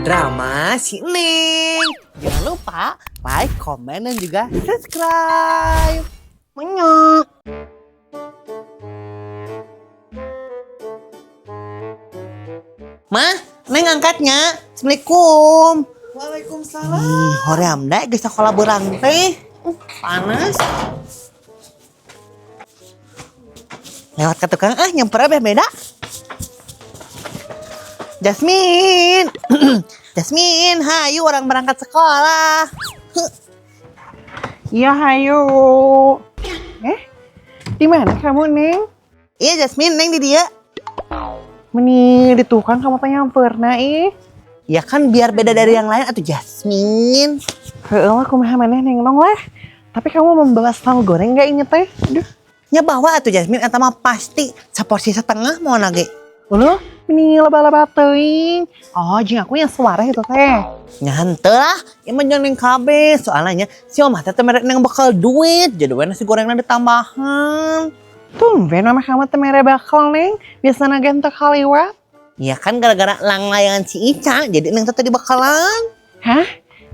Drama si Neng. Jangan lupa like, komen, dan juga subscribe. Menyok. Mah, Neng angkatnya. Assalamualaikum. Waalaikumsalam. Ih, hoream deh geus sakola beurang teh. Panas. Lewat ke tukang ah nyamper abeh beda. Jasmine. Jasmine, hayu orang berangkat sekolah. Iya, hayu. Eh, di mana kamu, Neng? Iya Jasmine, Neng di dia. Meni di tukang kamu teh nyamperna ih. Ya kan biar beda dari yang lain atau Jasmine. Heeh lah, kumaha maneh Neng Nong lah. Tapi kamu membawa sambal goreng nggak ini teh? Aduh. Nya bawa atuh Jasmine eta mah pasti saporsi setengah mau nage. Uluh, meni loba-loba teuing. Oh, jeung aku yang suara itu teh. Nya henteu lah, ieu mah jeung Neng kabeh. Soalnya si omah teh mere Neng bekal duit, jadi we nasi gorengna ditambahan. Tumben mama kamu teh mere bakal, Neng. Biasana ge henteu kaliwat. Ya kan gara-gara langlayangan si Ica, jadi Neng teh tadi bakalan. Hah?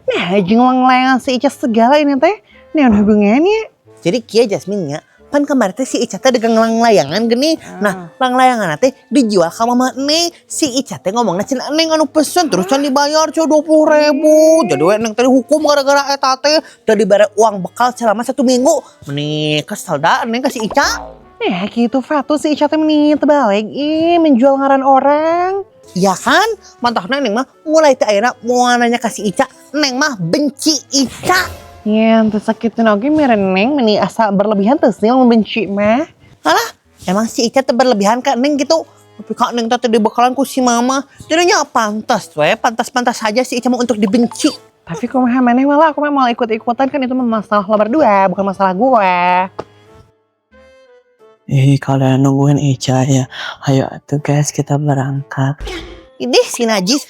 Nah, jeung langlayangan si Ica segala ini teh. Naon hubungannya? Jadi kieu Jasmine nya, pan kemarin teh si Ica teh dagang langlayangan gini. Nah, langlayangan teh dijual ka mama Neng. Si Ica teh ngomongna cenah Neng anu pesen terusan dibayar cenah 20.000. Jadi we Neng teh dihukum gara-gara eta teh teu dibere uang bekal selama 1 minggu. Meni kesel da Neng ka si Ica. Nah, gitu Fatu si Ica teh meni terbalik ih menjual ngaran orang. Ya kan? Mantapna Neng mah mulai teh ayeuna moal nanya ka si Ica, Neng mah benci Ica. Ya, teu sakitu oge meren Neng meni asa berlebihan teu sih membenci mah. Alah, emang si Ica teh berlebihan ka Neng gitu. Tapi kak Neng teh dibekalan ku si mama. Jadinya pantas we, pantas-pantas saja si Ica mah untuk dibenci. Tapi kumaha maneh malah aku mah mau ikut-ikutan kan itu mah masalah lo berdua, bukan masalah gue. Ih, kalian nungguin Ica ya. Ayo tuh guys, kita berangkat. Ini si najis.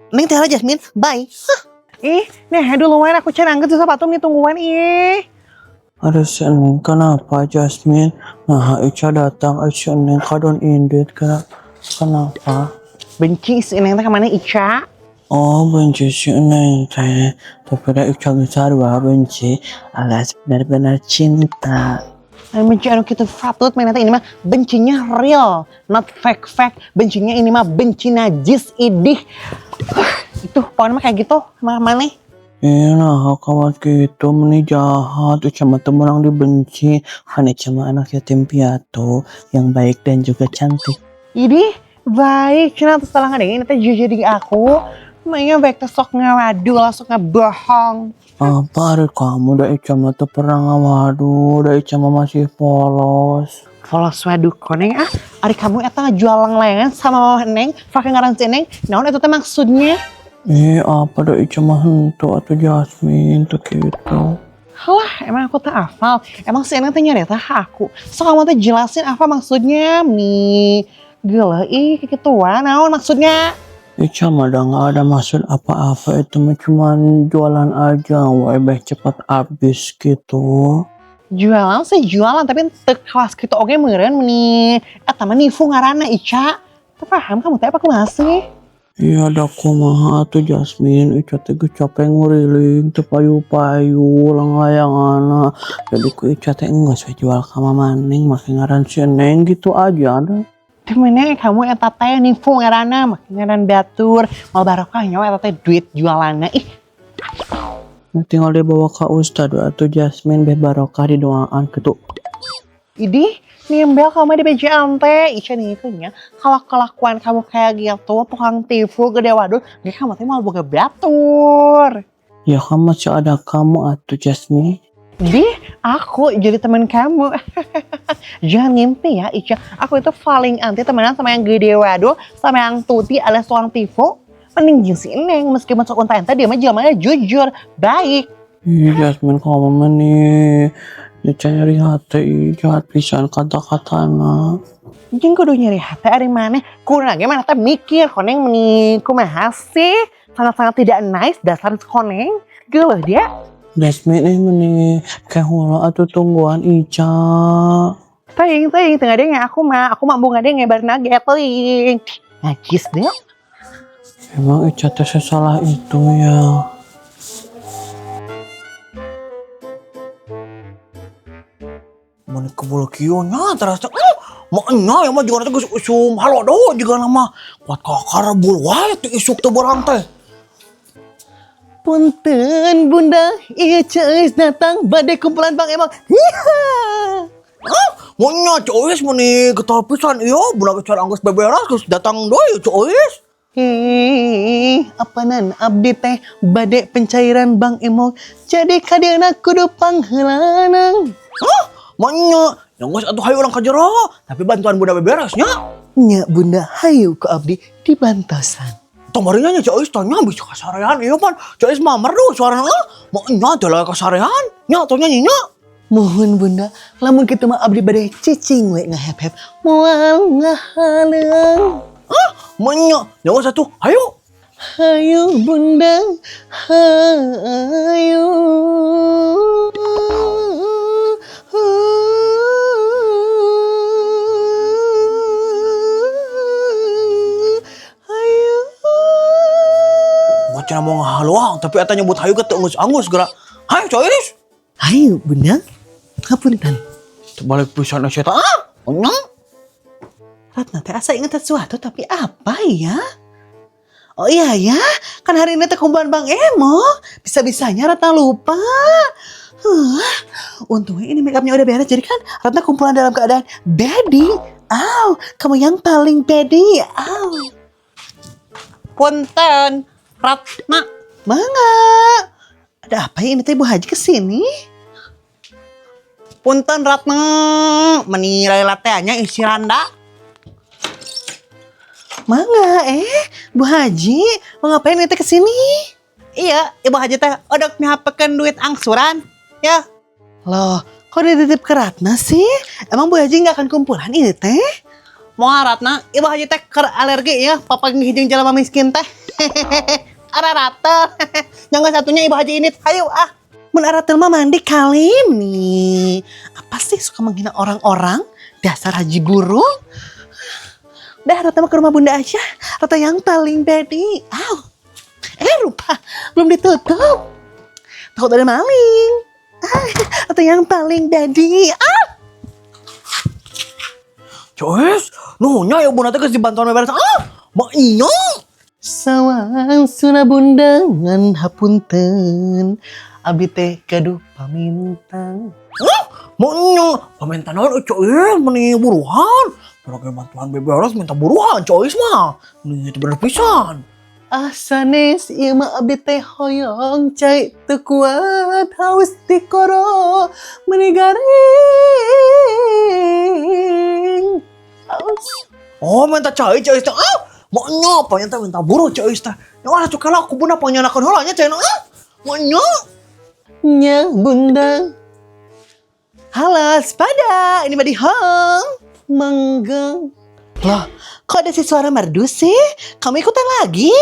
Neng teh Jasmine, bye. Hah. Ih, nah duluan aku can angget susah patung nih tungguan ih. Aduh, si Neng, kenapa Jasmine? Nah, Ica datang, Ica Neng kadon indit, kenapa? Benci si Neng teh kemana Ica? Oh, benci si Neng teh. Tapi dah Ica besar wah benci, alias benar-benar cinta. Ay, benci anu kitu fatut mana teh ini mah bencinya real, not fake fake. Bencinya ini mah benci najis idih. Itu pokoknya mah kayak gitu sama maneh. Iya, nah, kawan gitu, meni jahat, Ica mah teu meunang dibenci. Kan Ica mah anak yatim piatu yang baik dan juga cantik. Idih, baik, cenah teu salah ngadengin teh jujur di aku. Mainnya baik teh sok ngawadu lah, sok ngebohong. Apa hari kamu dah Ica mah teu pernah ngawadu, dah Ica mah masih polos. Polos waduh koneng ah, ari kamu eta ngajual langlayangan sama mama Neng, pakai ngaran si Neng, naon eta teh maksudnya? Ih, apa dah Ica mah henteu atuh Jasmine tuh gitu. Halah, emang aku tak hafal. Emang si Neng teh nyarita aku. So kamu teh jelasin apa maksudnya nih. Gila ih kekituan, naon maksudnya? Ica mah dah nggak ada maksud apa-apa, itu mah cuman jualan aja, wae beh cepat habis gitu. Jualan sih jualan, tapi teu kelas gitu oge meureun meni eta mah nifu ngaranna Ica. Teu paham kamu teh apa kumaha sih? Iya dah kumaha atuh Jasmine, Ica teh geus capek nguriling, teu payu-payu langlayanganna. Jadi ku Ica teh enggeus we jual ka mama Neng, make ngaran si Neng gitu aja dah. Teu meunang kamu eta teh nifu ngaranna, make ngaran batur, mal barokah nyawa eta teh duit jualanna. Ih, Nah, tinggal dibawa ke ustad atuh Jasmine beh barokah di doaan gitu. Idih, nembel kamu di BJM teh. Ica nih nya kalau kelakuan kamu kayak gitu, tukang tipu gede waduh, gak kamu teh mau boga batur. Ya kan masih ada kamu atuh Jasmine. Dih, aku jadi teman kamu. Jangan ngimpi ya Ica. Aku itu paling anti temenan sama yang gede waduh, sama yang tuti alias tukang tipu. Mending jeung si Neng, meskipun sok unta-enta dia mah jamannya jujur, baik. Ih, Jasmine kamu mah nih. Ica nyeri hati, ih, jahat pisan kata-katana. Jeung kudu nyeri hati ari maneh. Kurang ge maneh teh mikir koneng meni kumaha sih? Sangat-sangat tidak nice dasar koneng. Geuleuh dia. Jasmine ih meni kayak atuh tungguan Ica. Teuing teuing teu ngadenge aku mah embung ngadenge bari nage teuing. Najis deh. Emang Ica teh sesalah itu ya? Mun kebul kieu nya terasa nya ya mah juga teh geus usum halodo juga nama kuat kakar bul wae teh isuk teh borang teh. Punten bunda, iya Ceis datang badai kumpulan Bang Emok. Hiha. Ah, nya Ceis meni getol pisan ieu budak cara anggeus beberes geus datang deui Ceis. Ih, apanan abdi teh badai pencairan Bang Emok. Jadi kadieuna kudu pangheulanan. Hah? Nya, yang geus atuh hayu urang ka jero, tapi bantuan bunda beberes nya. Nya bunda, hayu ku abdi dibantosan. Tong bari nya Ceis tanya bisa kasarean ieu pan. Ceis mah merdu suarana ah. Nya teh lah kasarean. Nya tong nyanyi nya. Mohon bunda, lamun kitu mah abdi bade cicing we ngahep-hep moal ngahaleung. Ah, nya, yang geus atuh hayu. Hayu bunda, hayu. Hayu. Macam mau ngahaluang tapi eta nyebut hayu ke teu anggus-anggus geura. Hayu Ceis. Hayu bunda, ngapunten. Terbalik pisan eta ah. Nya. Ratna teh asa inget sesuatu tapi apa ya? Oh iya ya, kan hari ini teh kumpulan Bang Emo. Bisa-bisanya Ratna lupa. Huh, untungnya ini make upnya udah beres, jadi kan Ratna kumpulan dalam keadaan baddie. Aw, kamu yang paling baddie. Aw. Punten Ratna. Mangga. Ada apa ya ini teh Ibu Haji kesini? Punten Ratna, meni lila teh nya isi randa. Mangga, Bu Haji, mau ngapain ini teh kesini? Iya, Ibu Haji teh udah mihapekeun duit angsuran. Ya, Loh, kok dititip ke Ratna sih? Emang Bu Haji nggak akan kumpulan ini teh? Moal Ratna, Ibu Haji teh keur alergi ya, papanggih jeung jelema miskin teh. Ara rata. Yang satunya Ibu Haji ini, hayu ah. Mun aratel mah mandi kalim nih. Apa sih suka menghina orang-orang? Dasar haji burung. Dah, Ratna mah ke rumah bunda aja. Ratna yang paling baddie. Aw. Lupa. Belum ditutup. Takut ada maling. Ah, Ratna yang paling baddie. Ah. Ceis, nuhun nya ya bunda teh geus dibantuan beberes. Ah, mak nya. Sawang suna bunda ngan hapunten. Abi teh gaduh pamintang. Mak nya, paminta naon Ceis, meni buruhan. Sebagai bantuan beberes minta buruhan Ceis mah. Meni itu bener pisan. Ah sanes ieu mah abdi teh hoyong cai teu kuat haus tikoro meni garing. Haus. Oh, minta cai Ceis teh. Ah, mak nya, panyan teh minta buruh Ceis teh. Ya ulah cukala aku bunda panyanakeun heula nya cai ah. Mak nya. Nya bunda. Halo, sepada. Ini Badi Hong. Mangga. Loh, kok ada si suara merdu sih? Kamu ikutan lagi?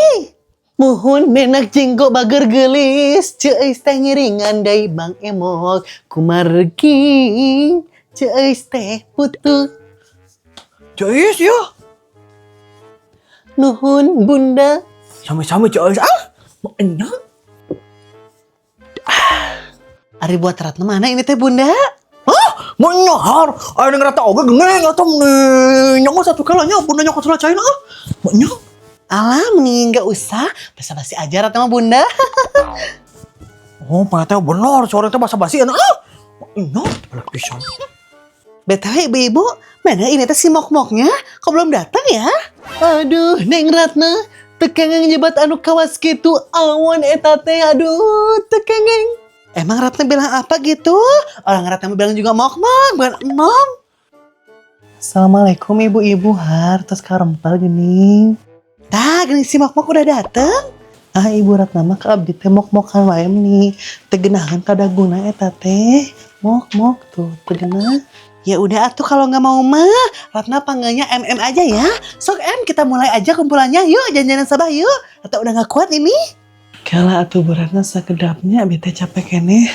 Muhun menak jenggo bager gelis. Ceis teh ngiringan deui Bang Emok. Kumargi. Ceis teh putu. Ceis ya. Nuhun bunda. Sami-sami Ceis ah. Mak nya. Ari buat Ratna mana ini teh bunda? Hah? Mak nya har. Aya ngerata oge gengeng atuh meni. Nya satu kalanya bunda nya salah cai ah. Mak nya. Alam nih, nggak usah. Basa-basi aja Ratna mah bunda. Oh, pak teh bener, sore teh basa-basi ah. Mak nya balik pisan. BTW ibu-ibu, mana ini teh si mok-moknya? Kok belum datang ya? Aduh, Neng Ratna, teu kenging nyebat anu kawas kitu awon eta teh, aduh, teu kenging. Emang Ratna bilang apa gitu? Orang Ratna bilang juga mok-mok, bukan emong. Assalamualaikum ibu-ibu, har, terus karempel gini. Tah, gini si mok-mok udah dateng. Ah, ibu Ratna mah ke abdi teh mok-mokan wae nih. Teu geunaheun kadaguna eta teh. Mok-mok tuh, teu geunah. Ya udah atuh kalau nggak mau mah, Ratna panggilnya MM aja ya. Sok M, kita mulai aja kumpulannya. Yuk, jalan-jalan Sabah yuk. Atau udah nggak kuat ini? Kala atuh Bu Ratna sakedapnya abdi teh capek keneh.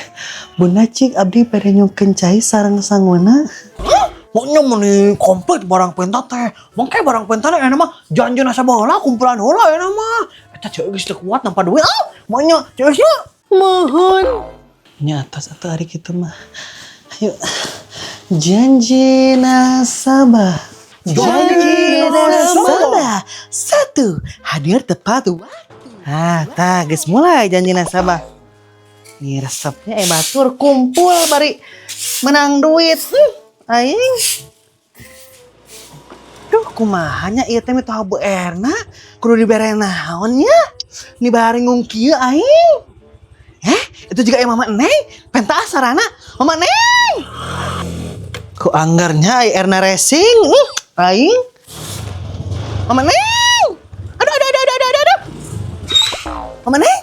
Bunda cik abdi pada nyungkeun cai sareng sanguna. Maunya meni komplit barang penta teh. Mangke barang penta teh enak mah janji nasabah heula, kumpulan heula enak mah. Eta ceu geus teu kuat nampa duit ah. Maunya ceu nya. Mohon. Nya atos atuh ari kitu mah. Ayo. Janji nasabah. Janji nasabah. Satu, hadir tepat waktu. Ah, tah geus mulai janji nasabah. Nih resepnya batur kumpul bari menang duit. Aing. Duh, kumaha nya ieu teh mitoha Bu Erna? Kudu dibere naon nya? Ni baringung kieu aing. Eh, itu juga yang Mama Neng. Penta sarana. Mama Neng. Ku anggarnya ai Erna Racing. Aing. Mama Neng. Aduh, aduh, aduh, aduh, aduh, aduh. Mama Neng.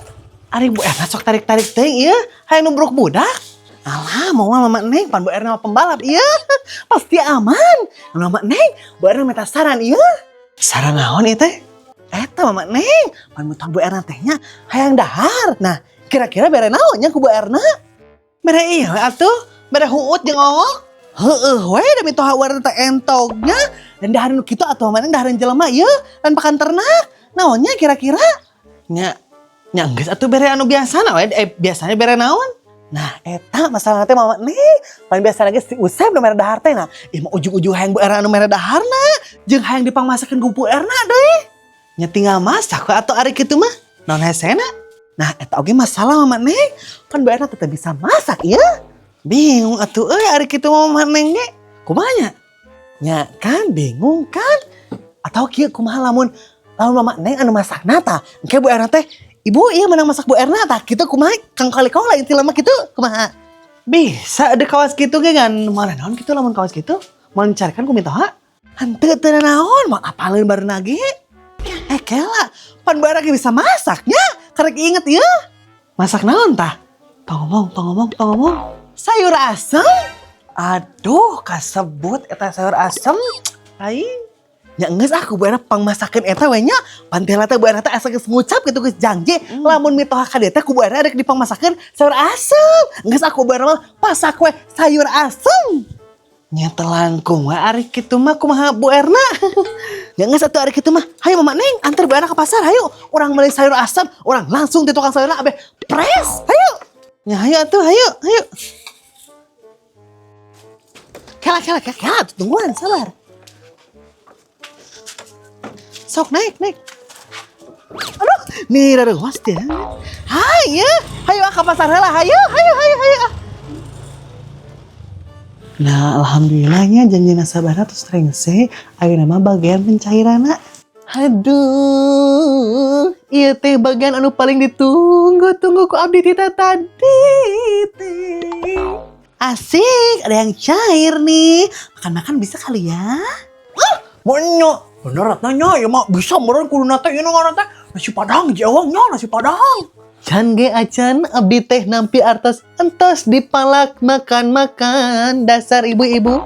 Ari Bu Erna sok tarik-tarik teh ieu. Hayang nubruk budak. Alah, mau Mama Neng, pan Bu Erna mah pembalap iya. Pasti aman. Mama Neng, Bu Erna minta saran iya. Saran naon ieu teh? Eta Mama Neng, pan mitoha Bu Erna teh nya hayang dahar. Nah, kira-kira bere naon nya ku Bu Erna? Bere iya we atuh, bere huut jeung ongok. Heeh we da mitoha Bu Erna teh entognya. Dan dahareun nu kitu atuh Mama Neng, dahareun jelema ieu dan pakan ternak. Naonnya kira-kira? Nya nya geus atuh bere anu biasana we, biasanya bere naon? Nah, eta masalah teh Mama Neng. Paling biasa lagi si Usep nu mere dahar teh, nah. Ieu mah ujug-ujug hayang Bu Erna anu mere daharna, jeung hayang dipangmasakeun ku Bu Erna deui. Nya tinggal masak we atuh ari kitu mah. Naon hesena? Nah, eta oge masalah Mama Neng. Pan Bu Erna tetep bisa masak ya. Bingung atuh euy ari kitu mah Mama Neng ge. Kumaha nya? Nya kan bingung kan? Atau kieu, kumaha lamun lamun Mama Neng anu masakna tah? Engke Bu Erna teh, "Ibu, iya menang masak Bu Erna," tah kitu kumaha? Kang kali kau lah inti lama kitu kumaha? Bisa ada kawas kitu ge ngan mana naon kitu lamun kawas kitu? Mau mencarikan ku mitoha? Henteu, teu naon, mau apaleun bareuna ge? Eh, kela, pan Bu Erna ge bisa masaknya. Karek inget ya. Masak naon tah? Tong ngomong, tong ngomong, tong ngomong. Sayur asem? Aduh, kasebut eta sayur asem. Aing. Ya geus ah, ku Bu Erna pangmasakeun eta we nya. Pan teh teh Bu Erna teh asa geus ngucap gitu, geus janji lamun mitoha ka dieu teh ku Bu Erna rek dipangmasakeun sayur asem. Geus ah, ku Bu Erna mah pasak we sayur asem. Nya langkung we ari kitu mah, kumaha Bu Erna? Ya geus atuh ari kitu mah. Hayu Mama Neng, antar Bu Erna ke pasar, hayu. Urang meuli sayur asem, urang langsung di tukang sayurna abe pres. Hayu. Ya hayu atuh, hayu, hayu. Kela, kela, kela, kela, tungguan, sabar. Sok naik, naik. Aduh, nih rareuwas teh. Hayu, hayu ah ke pasar heula, hayu, hayu, hayu, hayu. Ah. Nah, alhamdulillahnya janji nasabahna terus rengse, ayeuna mah bagian pencairanna. Aduh, ieu teh bagian anu paling ditunggu-tunggu ku abdi tita tadi teh. Asik, ada yang cair nih. Makan-makan bisa kali ya? Monyok. Bener nanya ya mah bisa meureun kudu teh ieu ngaran teh nasi padang jawang nya, nasi padang. Can ge acan abdi teh nampi artos entos dipalak makan-makan dasar ibu-ibu.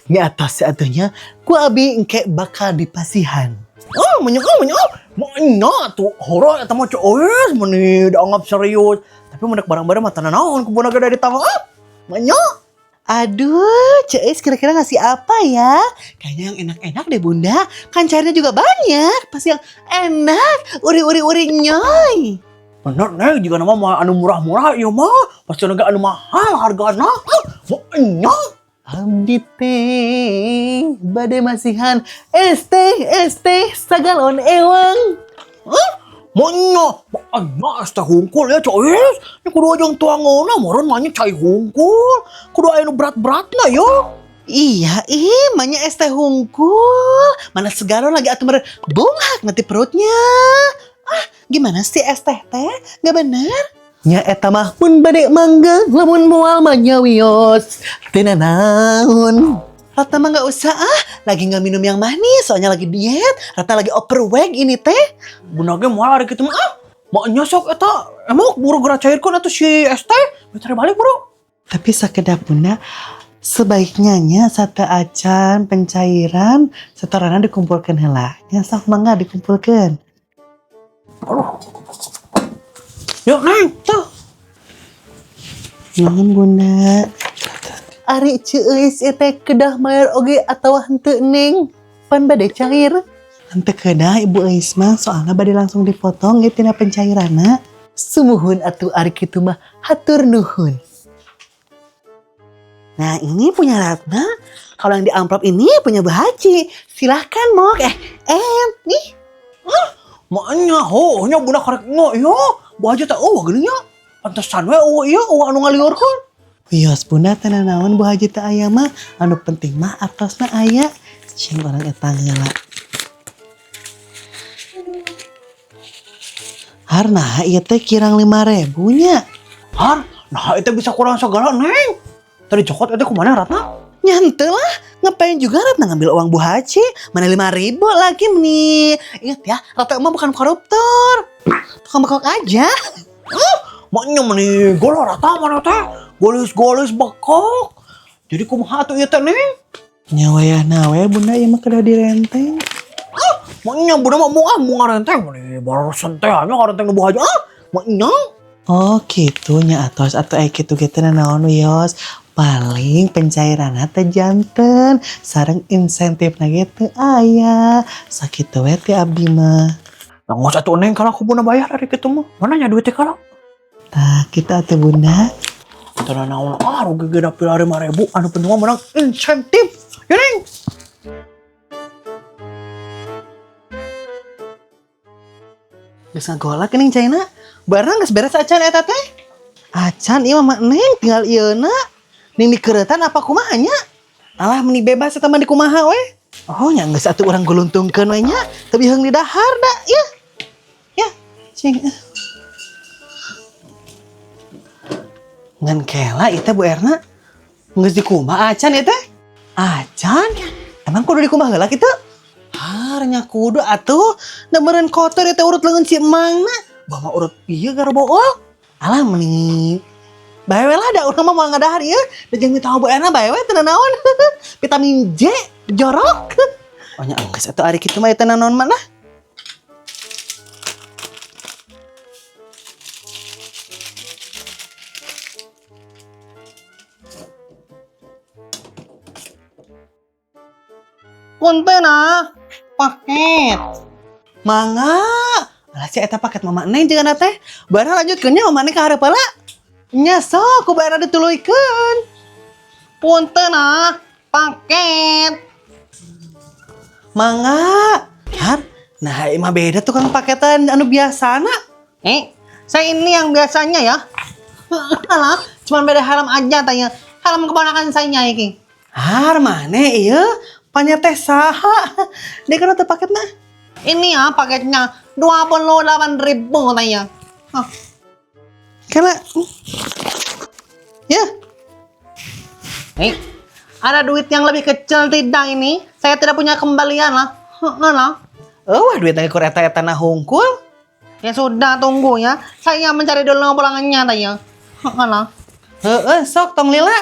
Nya atos atuh nya ku abi engke bakal dipasihan. Oh, menyok, oh, menyok. Monyok tuh horo eta mah ceus meni dianggap serius. Tapi mun barang-barang mah teu naon ku budak dari tangan. Ah, Monyok. Aduh, Ceis kira-kira ngasih apa ya? Kayaknya yang enak-enak deh, Bunda. Kan cairnya juga banyak. Pasti yang enak. Uri-uri-uri nyoy. Bener nih, jika nama mah anu murah-murah ieu mah pasti anu anu mahal hargana. Ah, monyok. Abdi teh bade masihan es teh, es teh sagalon ewang. Hah? Monyok, monyok es teh hungkul ya cois. Ini kudu aja yang tuangeuna meureun mah cai hungkul. Kudu aya nu berat-beratna yo. Iya, ih, manya es teh hungkul. Mana segalon lagi atuh meureun bunghak nanti perutnya. Ah, gimana sih es teh teh? Gak bener? Nya eta mah mun bade mangga, lamun moal mah nya wios. Teu naon. Ratna mah gak usah ah, lagi nggak minum yang manis, soalnya lagi diet. Ratna lagi overweight ini teh. Bunda ge moal ari kitu mah ah. Maknya sok eta emang buru geura cairkeun atuh si es teh. Cari balik bro. Tapi sakedap, Bunda, sebaiknya nya sate acan pencairan setoranna dikumpulkan heula. Nya sok mangga dikumpulkan. Yuk, Neng, tuh. Nuhun, Bunda. Ari Ceu Euis ieu teh kedah mayar oge atawa henteu, Neng? Pan bade cair. Henteu kedah, Ibu Euis mah, soalna bade langsung dipotong ge tina pencairanna. Sumuhun atuh ari kitu mah, hatur nuhun. Nah, ini punya Ratna. Kalau yang di amplop ini punya Bu Haji. Silahkan, Mok. Nih. Maknya, ho, nya bunda karek ngo, yo. Bu Haji teh euweuh geuning nya. Pantesan we euweuh ieu, euweuh anu ngaliurkeun. Wios Bunda, teu nanaon Bu Haji teu aya mah. Anu penting mah artosna aya. Cing urang etang heula. Har, nah ieu teh kirang 5.000 nya. Har, nah itu bisa kurang segala, Neng. Tadi cokot itu kemana, Ratna? Nya henteu lah, ngapain juga Ratna ngambil uang Bu Haji? Mana 5.000 lagi nih. Ingat ya, Ratna mah bukan koruptor. Tukang bekok aja. Maknya meni golo Ratna mana teh? Golis-golis bekok. Jadi kumaha atuh ieu teh, Neng? Nya wayahna we, Bunda, ieu mah kedah direnteng. Maknya bunda mah mau ah mau ngarenteng meni barusan teh nya ngarenteng Bu Haji ah. Maknya. Oh gitu nya, atos atau kitu gitu naon wios. Paling pencairan teh janten sareng insentif gitu aya. Sakitu we ti abdi mah. Nah, nggak usah tuh, Neng, kalau aku bunda bayar hari gitu mah. Mana nya duitnya kalau? Tah kita atuh, Bunda. Teu naon ah rugi ge dapil 5.000, anu penting mah menang insentif. Ya, Neng. Geus ngagolak geuning caina. Barang geus beres acan eta teh? Acan ieu mah, Neng, tinggal ieuna. Ning dikeureutan apa kumaha nya? Alah, meni bebas eta mah di kumaha we. Oh nya geus atuh, urang guluntungkeun we nya. Teu biheung di dahar da ya. Ya, cing. Ngan kela ieu teh Bu Erna. Geus dikumbah acan ieu teh? Acan? Emang kudu dikumbah heula kitu? Har, nya kudu atuh. Da meureun kotor ieu teh urut leungeun si emangna. Bawa urut ieu garobool. Alah, meni bae we lah, da urang mah moal ngadahar ieu. Da jeung mitoha Bu Erna bae we, teu naon. Vitamin J jorok. Oh nya enggeus atuh ari kitu mah, teu naon mah lah. Punten ah, paket. Mangga. Alah, si eta paket Mama Neng jeung teh. Barang lanjutkeun nya, Mama Neng ka hareup heula. Nya sok ku bayarna dituluykeun. Punten ah, paket. Mangga. Har, nah ieu mah beda tukang paketan anu biasana. Eh, saya ini yang biasanya ya. Alah, cuman beda helm aja tanya. Helm keponakan saya ini. Har, mana ieu? Panya teh saha? Dia kan teh paketna. Ini ya paketnya 28.000 tanya. Hah. Kela. Ya. Eh, ada duit yang lebih kecil tidak ini? Saya tidak punya kembalian lah. Heeh lah. Oh, wah duit kur eta-eta na hungkul. Ya sudah, tunggu ya. Saya mencari dulu pulangannya tanya. Heeh lah. Heeh, sok tong lila.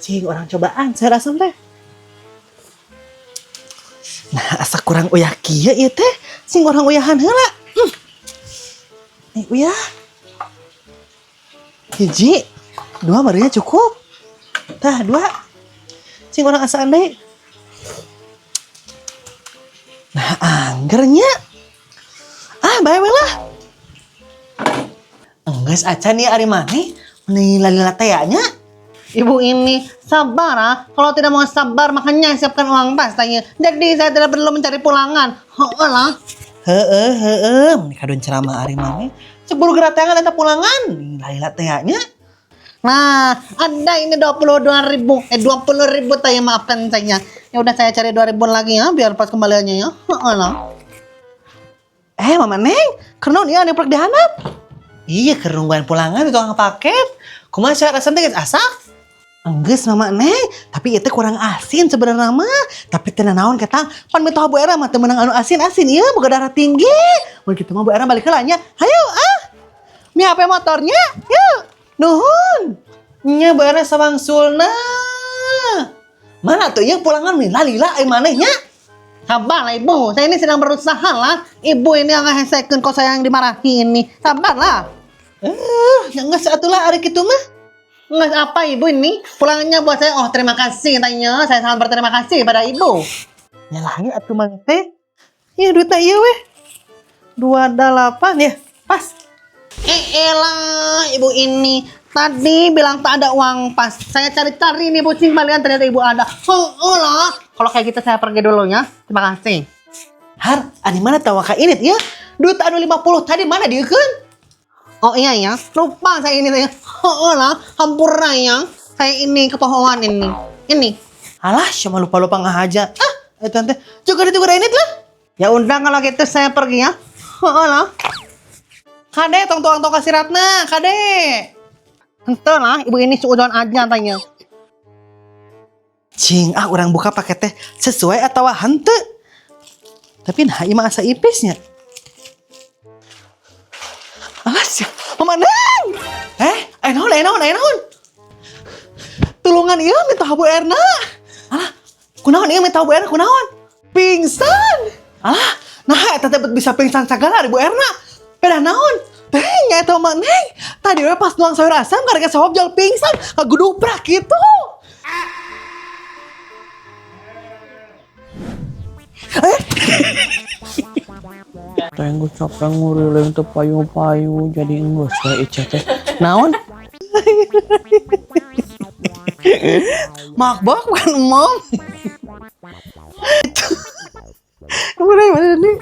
Cing urang cobaan saya asam teh. Nah, asa kurang uyah kieu ieu teh. Sing urang uyahan heula. Nih uyah. Hiji, dua barunya cukup. Tah, dua. Cing urang asaan deui. Nah, angger nya. Ah, bae we lah. Enggeus acan ieu ari maneh. Meni lalila teh nya. Ibu ini sabar ah. Kalau tidak mau sabar makanya siapkan uang pas tanya. Jadi saya tidak perlu mencari pulangan. Heeh lah. Heeh, heeh, meni kadon ceramah ari maneh. Cek buru geratangan eta pulangan. Nih lalila teh nya. Nah, ada ini 22.000. Eh, 20.000 tanya, maafkan saya. Ya udah, saya cari 2.000 lagi ya biar pas kembaliannya ya. Heeh lah. Eh, Mama Neng, keur naon ieu anu prek dihandap? Iya, keur nungguan pulangan itu tukang paket. Kumaha syarat asam teh geus asak? Enggeus, Mama Neng, tapi itu kurang asin sebenarnya mah. Tapi teu naon ketang, pan mitoha Bu Era mah teu meunang anu asin-asin ieu boga darah tinggi. Mun kitu mah Bu Era balik heula nya. Hayu ah. Mi HP motornya, yuk. Nuhun. Nya Bu Era sawangsulna. Mana tuh ieu pulangan nih lalila ai maneh nya? Sabar lah, Ibu, saya ini sedang berusaha lah. Ibu ini yang ngehesekeun kok saya yang dimarahi ini. Sabar lah. Eh, ya geus atuh lah ari kitu mah. Nggak apa ibu ini pulangnya buat saya. Oh terima kasih tanya. Saya sangat berterima kasih pada ibu. Ya lagi atuh mang teh. Ya duitnya iya weh. 28 ya. Pas. Eh elah ibu ini tadi bilang tak ada uang pas. Saya cari-cari nih pusing balikan ternyata ibu ada. Oh, lah. Kalau kayak gitu saya pergi dulu ya. Terima kasih. Har, ani mana tahu ka ini ya? Duit anu 50 tadi mana dieukeun? Oh iya ya, lupa saya ini saya. Oh lah, hampura ya. Saya ini kepohoan ini. Ini. Alah, siapa lupa-lupa ngahaja. Ah, itu teh. Juga itu ini lah. Ya udah kalau gitu saya pergi ya. Oh lah. Kade tong tuang tong kasih Ratna, kade. Entah lah, ibu ini suudon aja tanya. Cing, ah orang buka paket teh sesuai atau henteu. Tapi nah ieu mah asa ipisnya. Alas ya, Mama Neng. Eh, aya naon, aya naon, aya naon. Tulungan ieu minta Bu Erna. Alah, kunaon ieu minta Bu Erna kunaon? Pingsan. Alah, nah eta teh bisa pingsan sagala Bu Erna. Pedah naon? Teh, nya eta Mama Neng. Tadi we pas nuang sayur asam karena sawab jal pingsan, ngaguduprak gitu. Teh geus capek nguriling teu payu-payu jadi geus we Ica teh. Naon? Makbok bukan mom. Itu. Mana mana nih?